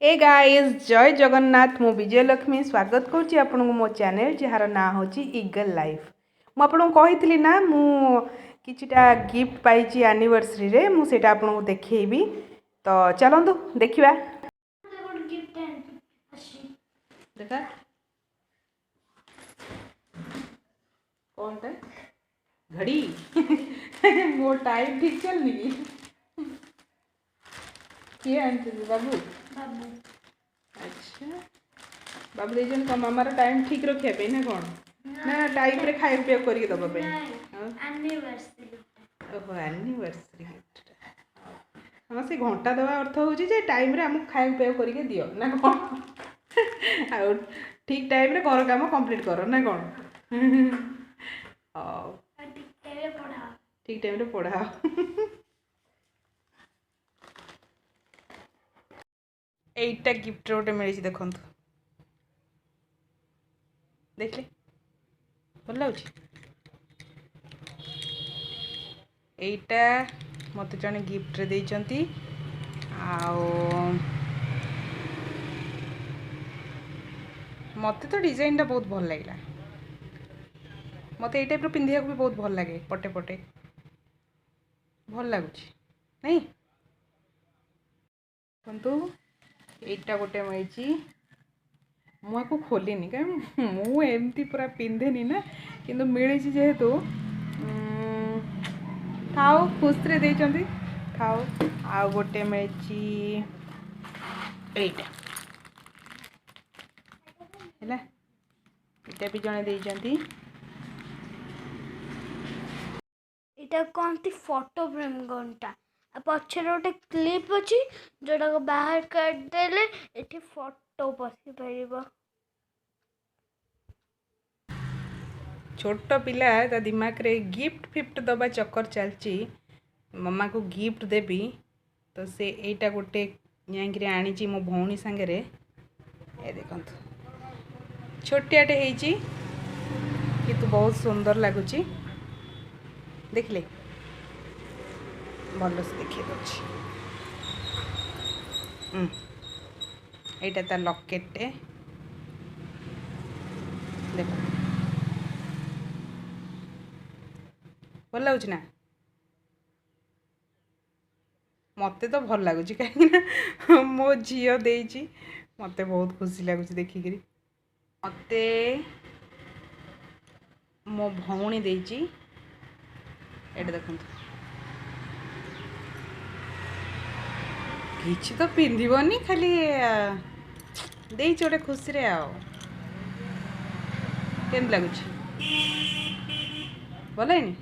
ଏ guys, ଜୟ ଜଗନ୍ନାଥ। ମୁଁ ବିଜୟଲକ୍ଷ୍ମୀ ସ୍ୱାଗତ କରୁଛି ଆପଣଙ୍କୁ ମୋ ଚ୍ୟାନେଲ୍, ଯାହାର ନାଁ ହେଉଛି ଇଗଲ୍ ଲାଇଫ୍। ମୁଁ ଆପଣଙ୍କୁ କହିଥିଲି ନା, ମୁଁ କିଛିଟା ଗିଫ୍ଟ ପାଇଛି ଆନିଭର୍ସରୀରେ, ମୁଁ ସେଇଟା ଆପଣଙ୍କୁ ଦେଖେଇବି। ତ ଚାଲନ୍ତୁ ଦେଖିବା। ଗୋଟେ ଗିଫ୍ଟ ଆସିଛି। ଦେଖା, କ'ଣଟା? ଘଡ଼ି। ମୋ ଟାଇମ୍ ଠିକ୍ ଚାଲିନି କି? କିଏ ଆଣିଛନ୍ତି? ବାବୁ? ବାବୁ। ଆଚ୍ଛା, ବାବୁ ଦେଇଛନ୍ତି। କ'ଣ, ମାମାର ଟାଇମ୍ ଠିକ୍ ରଖିବା ପାଇଁ ନା କ'ଣ, ନା ଟାଇମ୍ରେ ଖାଇବା ପିଇବା କରିକି ଦେବା ପାଇଁ? ଆଉ ଆନିଭର୍ସରୀ ଗିଫ୍ଟ। ଓହୋ, ଆନିଭର୍ସରୀ ଗିଫ୍ଟଟା। ହଁ, ସେ ଘଣ୍ଟା ଦେବା ଅର୍ଥ ହେଉଛି ଯେ ଟାଇମ୍ରେ ଆମକୁ ଖାଇବା ପିଇବା କରିକି ଦିଅ ନା କ'ଣ, ଆଉ ଠିକ୍ ଟାଇମ୍ରେ ଘର କାମ କମ୍ପ୍ଲିଟ୍ କର ନା କ'ଣ? ହଉ। ଆଉ ଠିକ୍ ଟାଇମ୍ରେ ପଢ଼ାଅ। ଠିକ୍ ଟାଇମ୍ରେ ପଢ଼ାଅ। ଏଇଟା ଗିଫ୍ଟରେ ଗୋଟେ ମିଳିଛି, ଦେଖନ୍ତୁ। ଦେଖିଲେ ଭଲ ଲାଗୁଛି। ଏଇଟା ମୋତେ ଜଣେ ଗିଫ୍ଟରେ ଦେଇଛନ୍ତି। ଆଉ ମୋତେ ତ ଡିଜାଇନଟା ବହୁତ ଭଲ ଲାଗିଲା। ମୋତେ ଏଇ ଟାଇପ୍ର ପିନ୍ଧିବାକୁ ବି ବହୁତ ଭଲ ଲାଗେ। ପଟେ ପଟେ ଭଲ ଲାଗୁଛି ନାଇଁ? ଦେଖନ୍ତୁ, ଏଇଟା ଗୋଟେ ମିଳିଛି। ମୁଁ ଆକୁ ଖୋଲିନି, କାରଣ ମୁଁ ଏମିତି ପୁରା ପିନ୍ଧେନି ନା। କିନ୍ତୁ ମିଳିଛି ଯେହେତୁ, ଥାଉ, ଖୁସିରେ ଦେଇଛନ୍ତି, ଥାଉ। ଆଉ ଗୋଟେ ମିଳିଛି, ଏଇଟା ହେଲା। ଏଇଟା ବି ଜଣେ ଦେଇଛନ୍ତି। ଏଇଟା କହନ୍ତି ଫଟୋ ଫ୍ରେମ୍ ଘଣ୍ଟା। ଆଉ ପଛରେ ଗୋଟେ କ୍ଲିପ୍ ଅଛି, ଯୋଉଟାକୁ ବାହାର କରିଦେଲେ ଏଠି ଫଟୋ ବସିପାରିବ। ଛୋଟ ପିଲା, ତା ଦିମାଗରେ ଗିଫ୍ଟ ଫିଫ୍ଟ ଦେବା ଚକର ଚାଲିଛି। ମାମାକୁ ଗିଫ୍ଟ ଦେବି ତ ସେ ଏଇଟା ଗୋଟେ ଯାଇକିରି ଆଣିଛି ମୋ ଭଉଣୀ ସାଙ୍ଗରେ। ଏ ଦେଖନ୍ତୁ, ଛୋଟିଆଟେ ହେଇଛି କିନ୍ତୁ ବହୁତ ସୁନ୍ଦର ଲାଗୁଛି। ଦେଖିଲେ, ଭଲସେ ଦେଖେଇ ଦେଉଛି। ଏଇଟା ତା ଲକେଟଟେ। ଦେଖ, ଭଲ ଲାଗୁଛି ନା? ମୋତେ ତ ଭଲ ଲାଗୁଛି, କାହିଁକିନା ମୋ ଝିଅ ଦେଇଛି। ମୋତେ ବହୁତ ଖୁସି ଲାଗୁଛି ଦେଖିକିରି। ମୋତେ ମୋ ଭଉଣୀ ଦେଇଛି ଏଇଟା। ଦେଖନ୍ତୁ, କିଛି ତ ପିନ୍ଧିବନି, ଖାଲି ଦେଇଛି ଗୋଟେ ଖୁସିରେ। ଆଉ କେମିତି ଲାଗୁଛି? ଭଲ ହେଇନି?